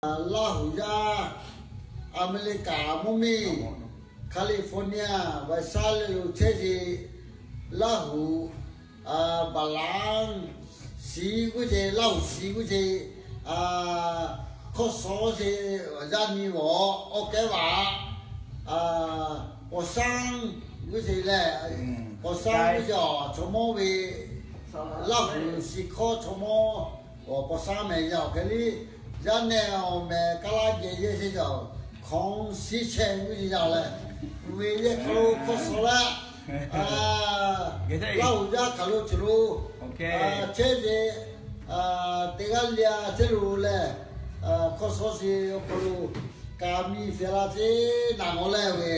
Laˇ huˍ yaˇ, America mvuhˇ miˬ, California, West Side leh lo chehˇ sheˍ, Laˇ huˍ, Baˍlanˍ shiˍ g'uˇ sheˍ, Laˇ huˍ shiˍ g'uˇ sheˍ, hkawˇ shawˉ sheˍ, yaˇ nyi g'awˬ awˬ kehˉ vaꞈ, Paw Sanˉ g'uˇ sheˍ leh, Paw Sanˉ g'uˇ sheˍ awˬ chaw mawˇ ve, Laˇ huˍ shiˍ hkawˇ chaw mawˇ awˬ Paw Sanˉ mehˍ yaˇ awˬ hk'e liˇ, yaˇ nehˬ awˬ mehˍ kaˇ laˇ geh yehˇ sheˍ caˬ, hkawˇ shiˉ chehˇ g'uˇ sheˍ yaˇ leh, ve yehˇ hk'aw lo hkawˇ shawˉ leh, Laˇ huˍ yaˇ hk'aˬ lo chi lo chehˇ sheˍ, teˇ g'aˇ le a chehˇ lo leh, hkawˇ shawˉ sheˍ awˬ hk'aw lo, ka miˇ shehˍ la ceˇ naˬ ngawˬ leh ve,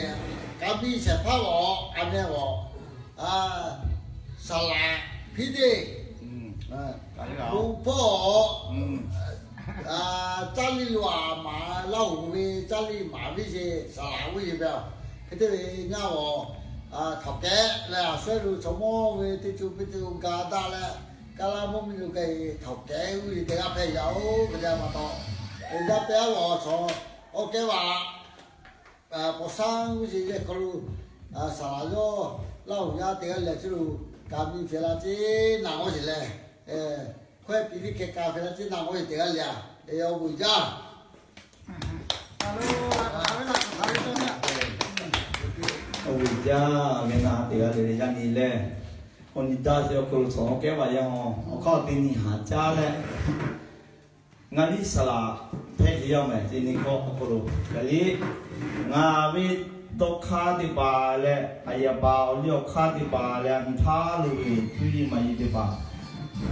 ka miˇ shehˍ hpaˇ g'awˬ a nehˬ g'awˬ, saˍ laˍ hpiˇ teˇ, bon hpawˇ, caˇ liˇ lo a maˍ Laˇ huˍ ve caˇ liˇ maˍ viˉ sheˍ saˍ laˍ g'uˇ sheˍ ve, hk'e te ve ngaˇ g'awˬ, htawnˍ kehˉ leh a shawˉ lo chaw mawˇ ve teˇ co piˇ te lo ga daꞈ leh, kaˇ laˇ mvuhˇ miˬ lo ka e htawnˍ kehˉ g'uˇ sheˍ teˇ g'aˇ hpehꞈ yaˇ oˬ ve yaˇ pa taw, yaˇ pehˇ a g'awˬ chaw awˬ kehˉ vaꞈ Paw Sanˉ g'uˇ sheˍ yehˇ hk'aw lo, saˍ laˍ yawˇ Laˇ huˍ yaˇ teˇ g'aˇ le a chehˇ lo, ka miˇ shehˍ la ceˇ naˬ ngawˬ sheˍ leh, hkawehˇ piˇ liˇ hkeh ka shehˍ la ceˇ naˬ ngawˬ sheˍ teˇ g'aˇ le a, awˬ bon jaˇ. Awˬ bon jaˇ ve naˬ teˇ g'aˇ le le yaˇ nyi leh, awˬ nyi daꞈ sheˍ awˬ hk'aw lo chaw kehˉ vaꞈ yaˇ awˬ hk'aˇ teˇ nyi haˍ jaˇ leh, ngaˬ liˇ saˍ laˍ hpehꞈ ve yaˇ mehˍ teˇ nyi hkawˇ awˬ hk'aw lo, yaꞈ liˇ ngaˬ ve dawˇ hk'aˇ teˇ hpaˍ leh, a yaˍ paˍ awˬ liˇ awˬ hk'aˇ teˇ hpaˍ leh, a nyi htaˇ lo ve cuˇ yiˍ maˍ yiˍ teˇ hpaˍ,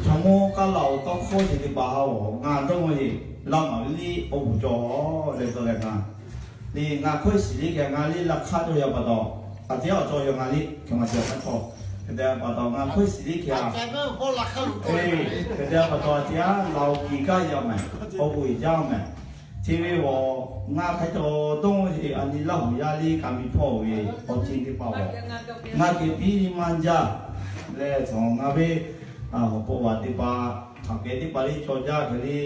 chaw mawˇ kaˇ laˇ awˬ tawˇ hkawˇ sheˍ teˇ hpaˍ haꞈ awˬ ngaˬ dawˇ mawˇ yeˬ laˇ maˍ ve liˇ awˬ bon cawˬ leh dawˇ leh ngaˬ le ngaˬ hkawehˇ shiˍ liˇ hkeh ngaˬ liˇ laˇ hk'aˇ cawˬ yaˇ pa taw, a teˇ awˬ cawˬ yaˇ ngaˬ liˇ hkeh maˬ cawˬ hk'aˇ cawˬ hk'e te pa taw ngaˬ hkawehˇ shiˍ liˇ hkeh a, hk'e te pa taw a teˇ a laˬ oˬ kiˬ kaˇ yaˇ mehˍ, awˬ bon jaˇ mehˍ. Chi ve g'awˬ ngaˬ hk'a cawˬ dawˇ sheˍ a nyi Laˇ huˍ yaˇ liˇ ka miˇ hpawˇ ve awˬ ceuˬ teˇ hpaˍ g'awˬ ngaˬ kehˬ piˇ maˇ jaˇ leh, chaw ngaˬ ve awˬ paw vaꞈ teˇ hpaˍ, htaꞈ kehˬ teˇ hpaˍ liˇ cawˬ jaˇ hk'e le,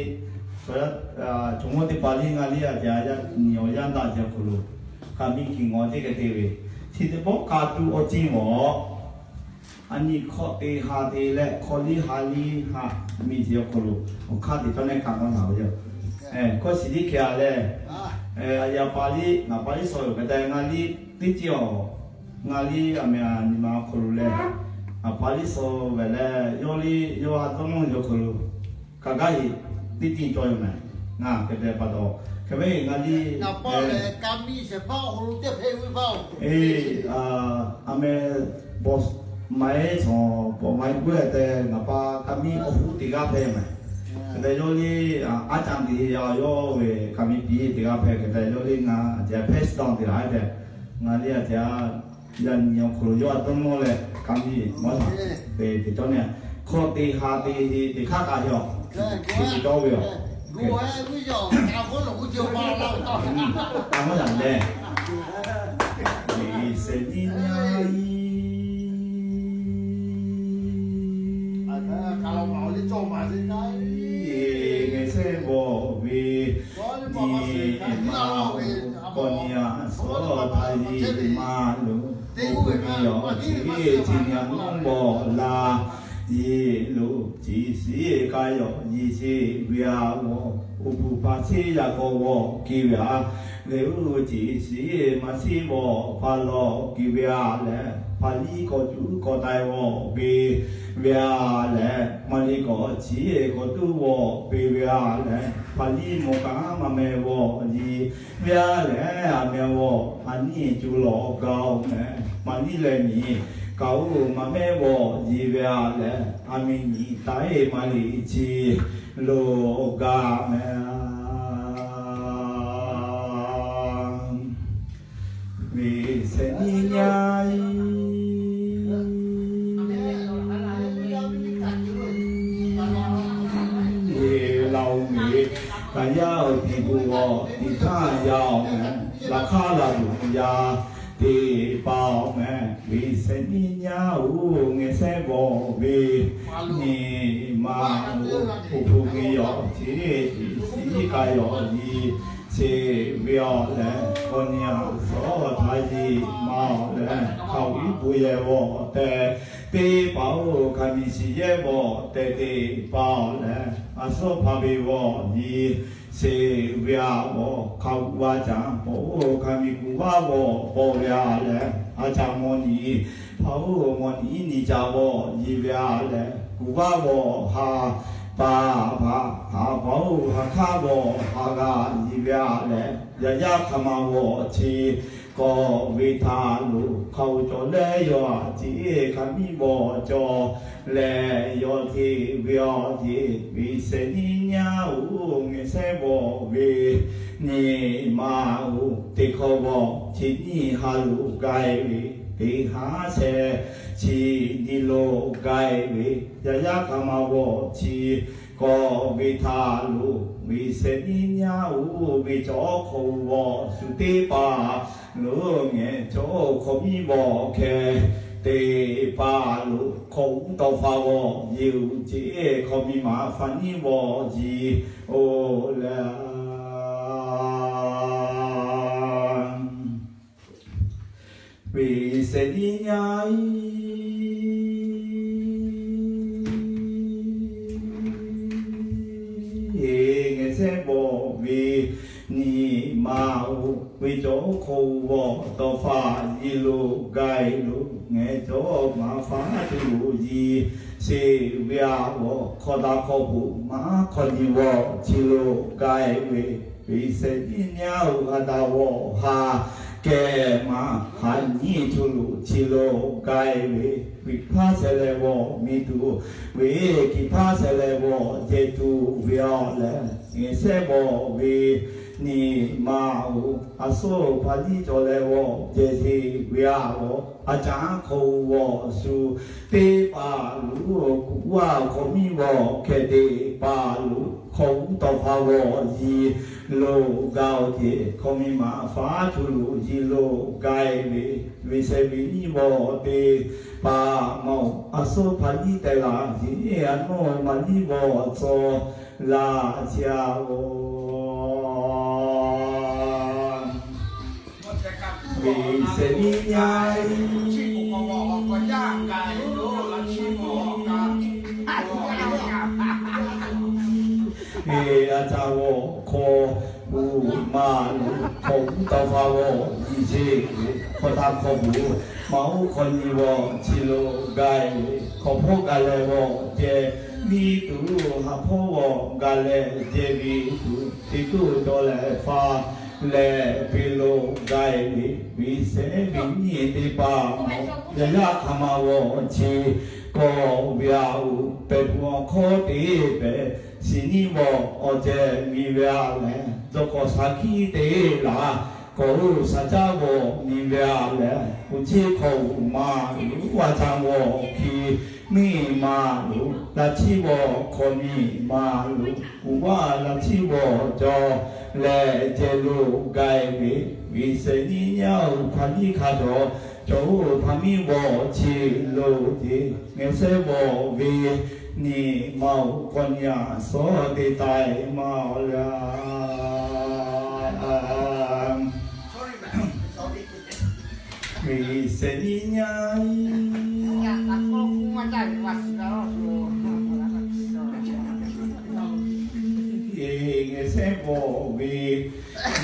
chaw mawˇ teˇ hpaˍ liˇ ngaˬ liˇ a jaˇ yaˇ nyi awˬ yanˇ daꞈ jaˇ hk'aw lo, ka miˇ kiˬ ngawˬ teˇ hk'e te ve, chi teˇ pawˆ ka tuˬ awˬ ceuˬ g'awˬ a nyi hkawꞈ te ha te leh hkawꞈ liˇ ha liˇ ha miˬ chi awˬ hk'aw lo awˬ hk'aˇ teꞈ tawˇ nehˇ ka maˇ laˬ ve yoˬ. Hkawehˇ shiˍ liˇ hkeh a leh, a yaˍ paˍ liˇ ngaˬ paˍ liˇ shawˍ yoˬ hk'e te ngaˬ liˇ teˇ ceuˬ awˬ, ngaˬ liˇ a mehˍ a nyi ma awˬ hk'aw lo leh, ngaˬ paˍ liˇ shawˍ ve leh yawˇ liˇ yawˇ a tawˇ nawˇ yoˬ hk'aw lo, ka gaˇ heˍ teˇ ceuˬ cawˬ yoˬ mehˍ. Ngaˬ hk'e te pa taw, hk'e ve ngaˬ liˇ a mehˍ boss maˍ eˉ shawˍ, maˍ eˉ guˇ te ngaˬ pa ka miˇ awˬ hoˉ teˇ g'aˇ hpehꞈ mehˍ. Hk'e te yawˇ liˇ a caˇ te ya yawˇ ve ka miˇ piˇ teˇ g'aˇ hpehꞈ hk'e te yawˇ liˇ ngaˬ a te hpehˇ suh taˇ te la hehˉ tehꞈ, ngaˬ liˇ a te yaˇ nyi awˬ hk'aw lo yawˇ a tawˇ nawˇ leh ka miˇ maˇ shaˍ te te cawˇ ne, hkawꞈ te ha te te hk'aˇ kaꞈ yaw te te cawˇ ve yoˬ. Ka maˇ shaˍ leh, sehˬ nyiˇ nyaˇ iˉ ngaˬ sehˉ bawˬ ve nyi ma k'awꞈ nyi a shawˉ htaˇ nyi ma lo, oˇ hk'e ve awˬ chi ve chi nyi a mvuhˇ bawˬ la, nyi lo chi shiˍ ka yaw nyi chi ve a g'awˬ, oˇ hpu hpaˇ chi yaˇ k'awꞈ g'awˬ ke ve a leh, oˇ chi shiˍ maˇ shiˍ bawˬ hpaˇ lawˬ ke ve a leh, hpaˍ liˇ k'awꞈ cuˉ k'awꞈ taiˍ g'awˬ ve ve a leh, maˇ liˇ k'awꞈ chi k'awꞈ tuˉ g'awˬ ve ve a leh, hpaˍ liˇ mawˬ kaꞈ maˇ meh g'awˬ nyi ve a leh, a meh g'awˬ a nyi cuˬ lawˬ gaˇ oˬ meh. Maˇ liˇ leh nyi kaꞈ oˇ maˇ meh g'awˬ nyi ve a leh, a miˇ nyi taˇ eˬ maˇ liˇ chi lo gaˇ meh. Ve sehˬ nyiˇ nyaˇ iˉ ve la oˬ ve, kaꞈ yaˇ awˬ tiˍ gu g'awˬ tiˍ htaˇ yaˇ oˬ meh, laꞈ hk'aˇ laˬ tuˬ yaˇ Teˇ hpaˍ-oˬ meh, G'uiˬsha nyiˇ nyaˇ-oˬ, ngaˬ shehˉ bawˬ ve nyi ma-oˬ, awˬ hpu ve yawˬ ceˇ, shiˍ k'ai yawˬ nyi sheˍ ve-aˬ leh, kawˇ nyi a suhˉ htaˇ nyi ma-oˬ leh, hk'a uˉ bon yehˬ g'awˬ tehꞈ, teˇ hpaˍ-oˬ, hk'aˬ miˬ shiˍ yehˇ g'awˬ tehꞈ teˇ hpaˍ-oˬ leh, a suhˉ hpaˍ ve g'awˬ nyi sheˍ ve-aˬ g'awˬ, hk'a uˉ vaˇ caˇ pawˆ-oˬ, hk'aˬ miˬ kuˬ vaˇ g'awˬ pawˆ ve-aˬ leh, a caˇ mawˇ nyi hpaˍ-oˬ, mawˇ nyi nyi caˇ g'awˬ nyi ve-aˬ leh, kuˬ vaˇ g'awˬ ha pa hpaˍ, ha pa-oˬ, ha hkaˇ g'awˬ ha g'a nyi ve-aˬ leh, yaꞈ yaˇ hk'aˬ ma g'awˬ chi kawˆ ve htaꞈ lo hk'a-oˬ cawˬ leh, yawˇ a ciˉ hk'a miˉ bawˬ cawˬ leh, yawˇ hteˇ ve awˬ ceˇ, G'uiˬsha nyiˇ nyaˇ-oˬ, ngaˬ shehˉ bawˬ ve nyi ma-oˬ, teˇ hkawˇ g'awˬ chi nyiˇ ha lo g'a-e ve, teˇ ha shehˍ chi nyi lo g'a-e ve, yaꞈ yaˇ hk'aˬ ma g'awˬ chi kawˆ ve htaꞈ lo, G'uiˬsha nyiˇ nyaˇ-oˬ, ve cawˬ hk'aw g'awˬ shu teˇ hpaˍ lo ngeh cawˬ hk'aw miˉ bawˬ hkeh teˇ hpaˍ lo hk'aw uˉ tawˇ hpaˍ g'awˬ yeˬ-oˬ ceˇ, hk'aw miˬ maˍ hpaˍ nyiˇ bawˬ jiˬ-oˬ leh, G'uiˬsha nyiˇ nyaˇ-oˬ, ngaˬ shehˉ bawˬ ve nyi ma-oˬ, ve cawˬ hk'aw g'awˬ tawˇ hpaˍ nyi lo g'a-e lo, ngeh cawˬ maˍ hpaˍ tuˬ lo jiˬ sheˍ ve-aˬ g'awˬ, hk'aw daꞈ hk'aw poˬ maˇ hk'aw nyi g'awˬ chi lo g'a-e ve, G'uiˬsha nyiˇ nyaˇ-oˬ, ha daꞈ g'awˬ ha kehˬ maˇ ha nyi tuˬ lo chi lo g'a-e ve, G'uiˬ hpaˇ shehˍ leh g'awˬ miˬ tuˬ ve, G'uiˬ hpaˇ shehˍ leh g'awˬ jehˬ tuˬ ve-aˬ leh, ngaˬ shehˉ bawˬ ve nyi ma-oˬ, a suhˉ hpaˍ liˇ cawˬ leh g'awˬ jehˬ sheˍ ve-aˬ g'awˬ, a caˉ hk'aw g'awˬ shu teˇ hpaˍ lo, kuˬ vaˇ hk'aw miˉ g'awˬ hkeh teˇ hpaˍ lo hk'aw uˉ tawˇ hpaˍ g'awˬ jiˬ lo g'a-oˬ ceˇ, hk'aw miˬ maˍ hpaˍ tuˬ lo jiˬ lo g'a-e ve, G'uiˬsha ve nyiˇ bawˬ teˇ hpaˍ ma-oˬ, a suhˉ hpaˍ liˇ teh laˬ ceˇ, a nawˇ maˍ liˇ g'awˬ tcuh laˇ ceˇ-aˬ g'awˬ. G'uiˬsha nyiˇ nyaˇ-oˬ, a caˇ g'awˬ hk'aw uˉ maˇ lo hk'aw uˉ tawˇ hpaˍ g'awˬ jiˬ sheˍ ve, hk'aw taˇ hk'aw poˬ maˇ oˇ hk'aw nyi g'awˬ chi lo g'a-e ve, hk'aw hpawˇ g'a leh g'awˬ jehˬ ve tuˬ, ha hpawˇ g'awˬ g'a leh jehˬ ve tuˬ, teˇ tuˉ cawˬ leh hpaˇ leh ve lo g'a-e ve, G'uiˬsha ve nyiˇ teˇ hpaˍ ma-oˬ, yaꞈ yaˇ hk'aˬ ma g'awˬ chi kawˆ ve-aˬ-oˬ, pehˬ hpu awˬ hkawˇ teˇ pehˍ shiˍ nyiˇ g'awˬ awˬ cehˬ miˬ ve-aˬ leh, dawˇ hk'awꞈ shaˍ hkiˆ teˇ laˬ kawˬ-oˬ, shaˍ caˉ g'awˬ miˬ ve-aˬ leh, kuˬ chiˇ hk'aw uˉ maˇ lo, a caˇ g'awˬ hkiˬ miˇ maˇ lo, laꞈ chiˇ g'awˬ hk'aw miˬ maˇ lo, kuˬ vaˇ laꞈ chiˇ g'awˬ cawˬ leh jehˬ lo g'a-e ve, G'uiˬsha nyiˇ nyaˇ-oˬ, hpaˍ liˇ hk'a cawˬ cawˬ-oˬ, hpaˍ miˇ g'awˬ chi lo ceˇ, ngaˬ shehˉ bawˬ ve nyi ma-oˬ, kawˇ nyi a suhˉ teˇ taiˍ maˇ-oˬ leh, G'uiˬsha nyiˇ nyaˇ-oˬ, ngaˬ shehˉ bawˬ ve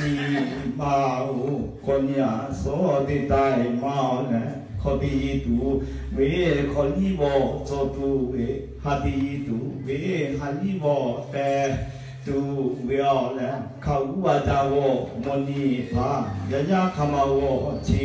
nyi ma-oˬ, kawˇ nyi a suhˉ teˇ taiˍ maˇ-oˬ leh, hk'aw teˇ yehˬ tuˬ ve hk'aw liˇ g'awˬ tcuh tuˬ ve, ha teˇ yehˬ tuˬ ve ha liˇ g'awˬ teh tuˬ ve-aˬ leh, hk'a uˉ a caˇ g'awˬ mawˇ nyi hpaˍ, yaꞈ yaˇ hk'aˬ ma g'awˬ chi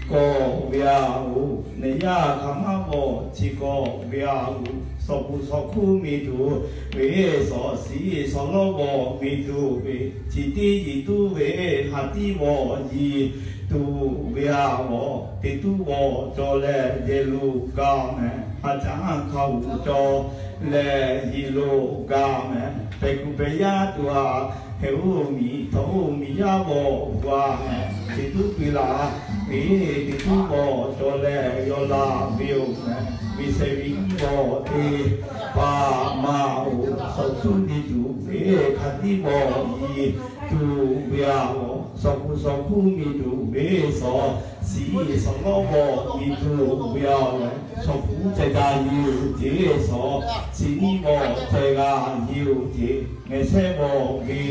kawˆ ve-aˬ-oˬ, neˬ yaˇ hk'aˬ ma g'awˬ chi kawˆ ve-aˬ-oˬ, shawˍ puˍ shawˍ hkuˇ miˬ tuˬ ve, shawˍ shiˍ shawˍ lawˇ g'awˬ miˬ tuˬ ve, ciˍ tiˉ yiˍ tuˉ ve, ha tiˉ g'awˬ yiˍ tuˬ ve-aˬ g'awˬ, teˇ tuˉ g'awˬ cawˬ leh jehˬ lo g'a meh, a caˉ hk'a uˉ cawˬ leh yiˍ lo g'a meh, pehˬ kuˬ pehˬ yaˇ tuˬ-a, heh uˉ miˬ htaꞈ uˉ miˬ yaˇ g'awˬ g'a meh, teˇ tuˉ piˇ laˬ Teˇ tuˉ vawˬ cawˬ leh yaw la ve yoˬ mehˍ. Ve shehˍ ve nyiˇ vawˬ teˇ hpaˍ maˍ oˬ, shawˍ hkuˉ nyi tuˬ ve hk'a tiˉ vawˬ nyi tuˬ ve a lawˬ. Shawˍ hkuˉ shawˍ hkuˉ nyi tuˬ ve shawˍ shiˍ shawˍ lawˉ vawˬ nyi tuˬ ve a lawˬ. Shawˍ hkuˉ ceh ca nyi oˬ ceˇ, shawˍ shiˍ nyiˇ vawˬ ceh g'a nyi oˬ ceˇ. Ngehˬ shehˉ vawˬ ve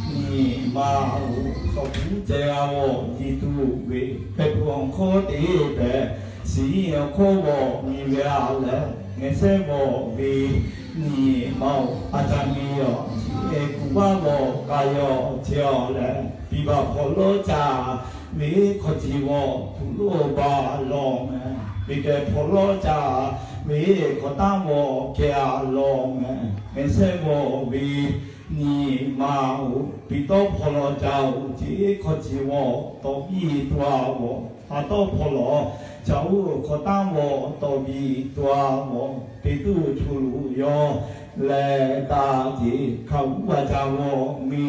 nyi ma oˬ, shawˍ hkuˉ ceh g'a vawˬ nyi tuˬ ve, hpehꞈ tuˬ awˬ hkawˇ teˇ hpehꞈ, shiˍ nyiˇ awˬ hkawˇ vawˬ nyi ve a leh, ngehˬ shehˉ vawˬ ve nyi ma oˬ, a ca mi awˬ chi e kuˬ vaˇ vawˬ k'a yaw chehˇ a leh, piˇ baˬ hpawˇ lawˉ ca ve hk'aw ci vawˬ tuˬ loˇ baˬ lawˬ mehˍ. Piˇ kehˬ hpawˇ lawˉ ca ve hk'awꞈ tanˇ vawˬ kehˬ a lawˬ mehˍ. Ngehˬ shehˉ vawˬ ve nyi ma oˬ, piˇ tawˇ hpawˇ lawˉ ca oˬ ceˇ, hk'aw ci vawˬ tawꞈ piˇ tuˬ a vawˬ, ha tawˇ hpawˇ lawˉ ca oˬ hk'awꞈ tanˇ vawˬ tawꞈ piˇ tuˬ a vawˬ, teˇ tuˉ choˬ loꞈ yaw leh taˇ ceˇ, hk'a uˉ a ca vawˬ mi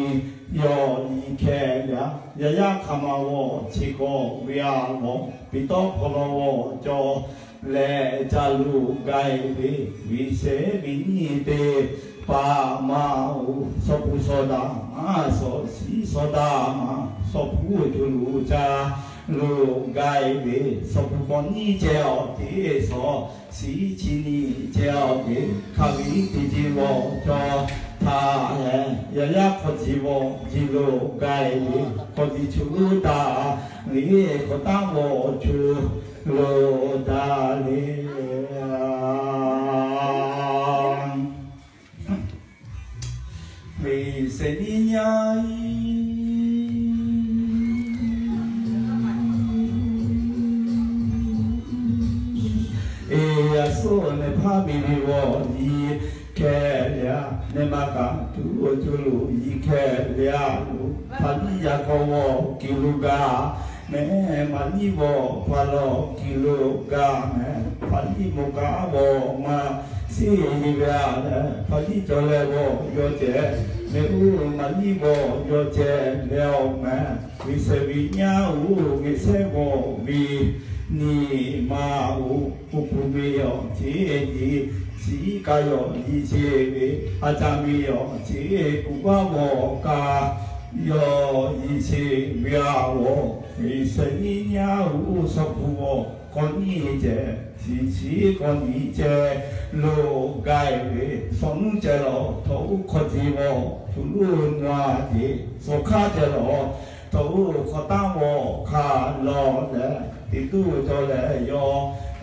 yaw nyi hkeh yaˇ. Yaˇ yaˇ hk'aˬ ma vawˬ chi k'awꞈ ve a vawˬ, piˇ tawˇ hpawˇ lawˉ vawˬ cawˬ leh ca loˬ gaiˇ ve, ve shehˍ ve nyiˇ teˇ hpaˍ maˍ oˬ, shawˍ hkuˉ shawˍ daꞈ maˍ, shawˍ shiˍ shawˍ daꞈ maˍ, shawˍ hkuˉ choˬ loꞈ ca loˬ gaiˇ ve, shawˍ hkuˉ k'awꞈ nyiˇ ceh awˬ ceˇ, shawˍ shiˍ chi nyiˇ ceh awˬ ceˇ, hk'a ve teˇ ceuˬ vawˬ cawˬ htaꞈ leh, yaˇ yaˇ hk'aw ci vawˬ ci loˬ gaiˇ ve, hk'aw ci choˬ loꞈ daꞈ le, hk'awꞈ tanˇ vawˬ choˬ loꞈ daꞈ le. Ve shehˍ nyiˇ nyaˇ e, a suhˉ nehˬ hpaˇ miˬ ve vawˬ nyi hkeh le a, nehˬ ma kaꞈ tuˬ oˬ coˇ loꞈ nyi hkeh le a loˬ. Hpaˍ liˇ yaꞈ k'aw vawˬ kiˬ lo gaˬ mehˍ, maˍ liˇ vawˬ hpaˍ lawˬ kiˬ lo gaˬ mehˍ. Hpaˍ liˇ moˍ kaꞈ vawˬ maˇ shiˍ nyi ve a leh, hpaˍ liˇ cawˬ leh vawˬ yaw ceh mehˍ oˬ, maˍ liˇ vawˬ yaw ceh leh awˬ mehˍ. Ve shehˍ ve nyaˇ oˬ, ngehˬ shehˉ vawˬ ve nyi ma oˬ, k'oˍ pui ve awˬ ceˇ nyi, shiˍ iˉ kaˆ yaw nyi sheˍ ve, a ca mi awˬ ceˇ kuˬ vaˇ vawˬ k'a yaw nyi sheˍ ve a vawˬ. Ve shehˍ ve nyaˇ oˬ, shawˍ hkuˉ vawˬ k'awꞈ nyiˇ ceh, shiˍ shiˍ k'awꞈ nyiˇ ceh loˬ gaiˇ ve, shawˍ nuˇ ceh lawˬ htawꞈ oˇ hk'aw ci vawˬ tuˬ loˇ na ceˇ, shawˍ hkaˇ ceh lawˬ htawꞈ oˇ hk'awꞈ tanˇ vawˬ hk'a lawˬ leh, teˇ tuˉ cawˬ leh yaw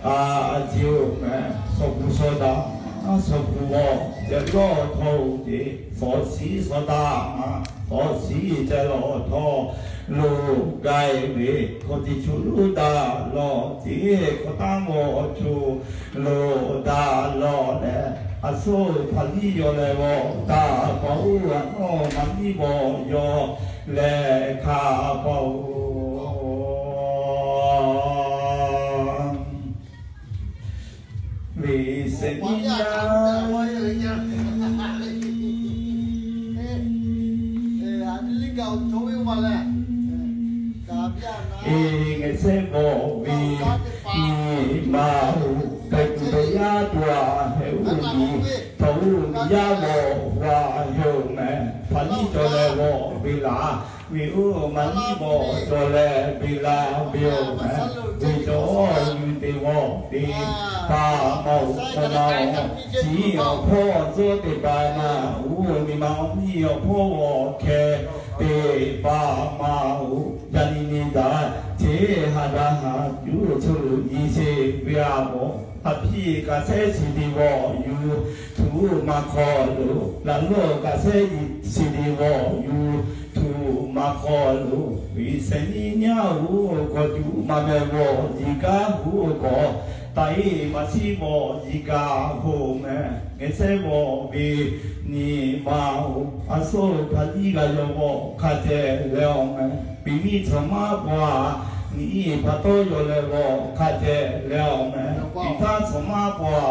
a ciˇ oˬ mehˍ. Shawˍ hkuˉ shawˍ daꞈ, shawˍ hkuˉ vawˬ ceh lawˬ htawꞈ oˬ ceˇ, shawˍ shiˍ shawˍ daꞈ maˍ, shawˍ shiˍ ceh lawˬ htawꞈ loˬ gaiˇ ve, hk'aw ci choˬ loꞈ daꞈ lawˬ ceˇ, hk'awꞈ tanˇ vawˬ choˬ loꞈ daꞈ lawˬ leh, a suhˉ hpaˍ liˇ yaw leh vawˬ taˍ pa oˬ, a nawˉ maˍ liˇ vawˬ yaw leh hk'a pa oˬ. Ve shehˍ nyiˇ nyaˇ e, ngehˬ shehˉ vawˬ ve nyi ma oˬ, hpehꞈ kuiˬ hpehꞈ yaˇ tuˬ a hehꞈ oˇ nyi, htawꞈ oˇ miˬ yaˇ vawˬ vawˬ a hehꞈ oˬ mehˍ. Hpaˍ liˇ cawˬ leh vawˬ ve laˬ ve oˬ, maˍ liˇ vawˬ cawˬ leh ve laˬ ve oˬ mehˍ. Ve cawˬ yuˬ te vawˬ teˇ hpaˍ maˍ oˬ, k'awꞈ na oˬ, chi awˬ hpawˇ zuhˆ teˇ hpaˍ maˍ oˬ, miˬ ma awˬ nyi awˬ hpawˇ vawˬ hkeh teˇ hpaˍ maˍ oˬ, yaꞈ nyi nyi daꞈ ceˇ, ha daꞈ ha cuˇ choˬ loꞈ nyi sheˍ ve a vawˬ. A piˇ kaꞈ shehˉ shiˍ te vawˬ yuˬ tuˬ maˇ hk'aw loˬ, laꞈ lawˇ kaꞈ shehˉ shiˍ te vawˬ yuˬ tuˬ maˇ hk'aw loˬ. Ve shehˍ nyiˇ nyaˇ oˬ, k'awꞈ cuˇ maˇ meh vawˬ yiˍ kaˉ hoꞈ k'awꞈ, taˇ eˉ maˇ shiˉ vawˬ yiˍ kaˉ hoꞈ mehˍ. Ngehˬ shehˉ vawˬ ve nyi ma oˬ, a suhˉ hpaˍ liˇ g'a yaw vawˬ hk'a ceh leh awˬ mehˍ. Piˇ miˇ cawˬ maˇ paw a, miˬ iˉ pa tawˇ yaw leh vawˬ hk'a ceh leh awˬ mehˍ. Piˇ htaˇ cawˬ maˇ paw a,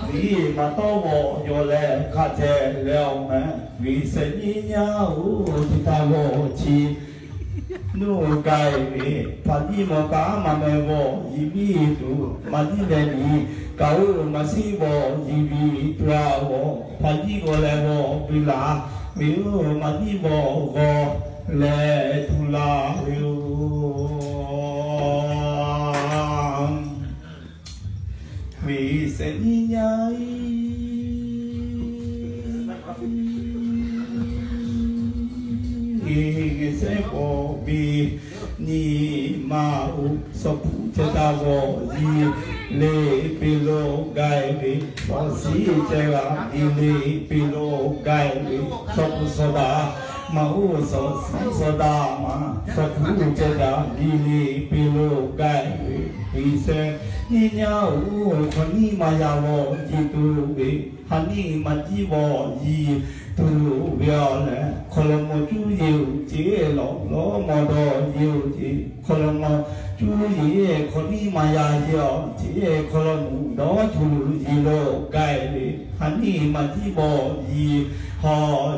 miˬ iˉ maˇ tawˇ vawˬ yaw leh hk'a ceh leh awˬ mehˍ. Ve shehˍ nyiˇ nyaˇ oˬ, chi htaꞈ vawˬ chi Nuˇ k'ai ve hpaˍ liˇ mawˬ kaꞈ maˇ meh g'awˬ yiˍ viˇ tuˬ maˍ liˇ leh miˬ kaꞈ oˇ maˇ shiˉ g'awˬ yiˍ viˇ tuˬ a g'awˬ hpaˍ liˇ g'awˬ leh g'awˬ piˇ laˬ ve yoˬ. Maˍ liˇ g'awˬ g'awˬ leh tuˬ laˬ ve yoˬ. Ve sehˍ nyiˇ nyaˇ e, e, e, sehˉ k'awꞈ ve nyi ma oˬ, shawˍ hpu ceh taˍ g'awˬ yiˍ le, peˬ lo gaˬ ve, shawˍ shiˉ ceh g'a nyi le, peˬ lo gaˬ ve, shawˍ hpu shawˍ daꞈ ma oˬ, shawˍ shiˉ shawˍ daꞈ ma, shawˍ hpu ceh taˍ nyi le, peˬ lo gaˬ ve, ve sehˉ nyiˇ nyaˇ oˬ, hk'awꞈ nyiˇ ma yaˇ g'awˬ yiˍ tuˬ ve, ha nyiˇ ma jiˇ g'awˬ yiˍ tuˬ ve a leh, hk'aw lo maw cuˇ yeˬ oˬ ceˉ lawˬ lawˉ maw dawˇ yeˬ oˬ ceˉ, hk'aw lo maw cuˇ yeˬ hk'awꞈ nyiˇ ma yaˇ yeˬ a ceˉ, hk'aw lo mvuhˇ dawˇ tuˬ yiˍ lo gaˬ ve, ha nyiˇ ma jiˇ g'awˬ yiˍ ha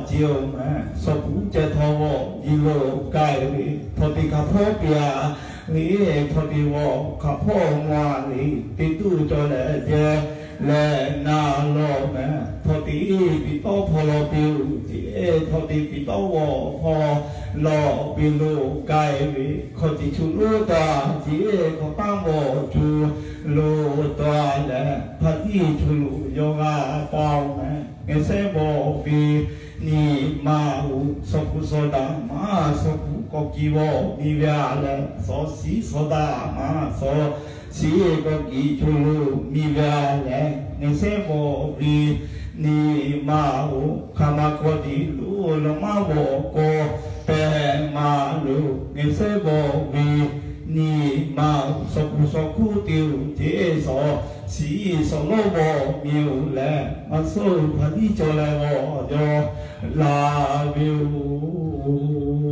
ceˬ oˬ meh, shawˍ hpu ceh htawˇ g'awˬ yiˍ lo gaˬ ve, htawnˍ te hk'aˬ hpawˇ piˇ a le, htawnˍ te g'awˬ hk'aˬ hpawˇ maw a le, teˇ tuˇ cawˬ leh jehˬ leh na lawˬ meh, htawnˍ te piˇ tawˆ hpaw lawˬ piˇ oˬ ceˉ, htawnˍ te piˇ tawˆ g'awˬ hpaw lawˬ piˇ lo gaˬ ve, hk'awꞈ tiꞈ cuˬ loˉ taˍ ceˉ, hk'awꞈ taˉ g'awˬ cuˬ lo taˍ leh, hpaˍ tiˉ cuˬ loˬ yawˇ g'a paoˬ meh, ngeh sehˉ g'awˬ ve nyi ma oˬ, shawˍ hpu shawˍ daꞈ ma shawˍ hpu k'awꞈ kiˬ g'awˬ miˬ ve a leh, shawˍ shiˉ shawˍ daꞈ ma shawˍ shiˉ k'awꞈ kiˬ cuˬ lo miˬ ve a leh, ngeh sehˉ g'awˬ ve nyi ma oˬ, hk'aˬ ma k'awꞈ tiꞈ lo law maˇ g'awˬ k'awꞈ pehˬ ma loˬ, ngeh sehˉ g'awˬ ve nyi ma oˬ, shawˍ hpu shawˍ hkuˇ te oˬ ceˉ, shawˍ shiˉ shawˍ lawˉ g'awˬ miˬ oˬ leh, maˇ suhˉ hpaˍ liˇ cawˬ leh g'awˬ yawˇ laˬ ve yoˬ.